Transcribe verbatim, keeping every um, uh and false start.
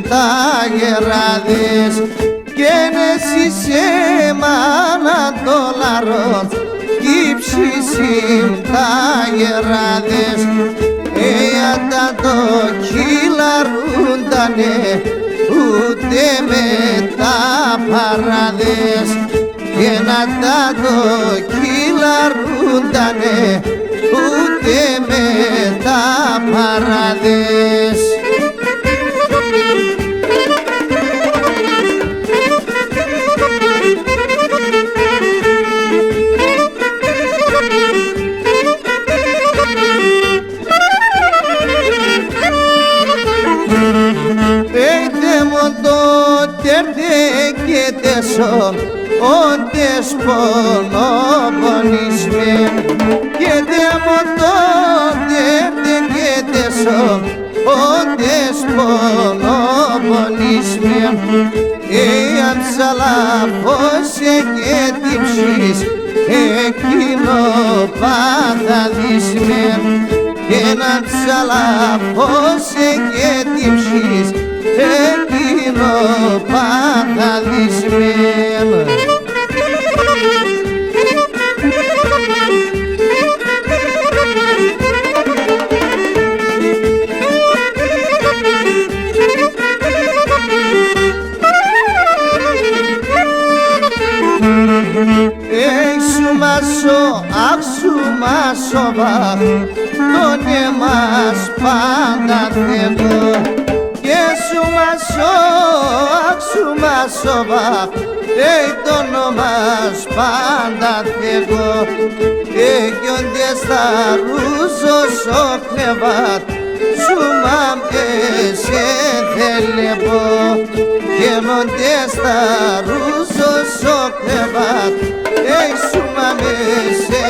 τα γεράδες, κι ένας εις εμάν το λαρόν, κι ψήσιν τα γεράδες. Εάν τα ντο κυλαρούντανε, ούτε με τα παράδες, κι εάν τα ντο κυλαρούντανε, ούτε με τα παράδες. Έιτε μον το τέρ' τ' εκέτεσον, όντε σπονοπονισμέν'. Έιτε μον το τέρ' τ' εκέτεσον, όντε σπονοπονισμέν'. Εάν ψαλά φως εκέτηψης, εκείνο παθαδισμέν'. Εάν ψαλά φως εκέτηψης, εκείνο παθαδισμέν'. Εξουμάσω, αχ, σουμάσω, αχ, τ' όνομαν σ' πάντα θ' εγώ. Εξουμάσω, αχ, σουμάσω, αχ, έι τ' όνομαν σ' πάντα θ' εγώ. Εγιώντες θα ρούζω σο κρεβάτ', σουμάμ' εσέ θελέπω. Εγιώντες θα ρούζω σο κρεβάτ', έι σουμάμ' εσέ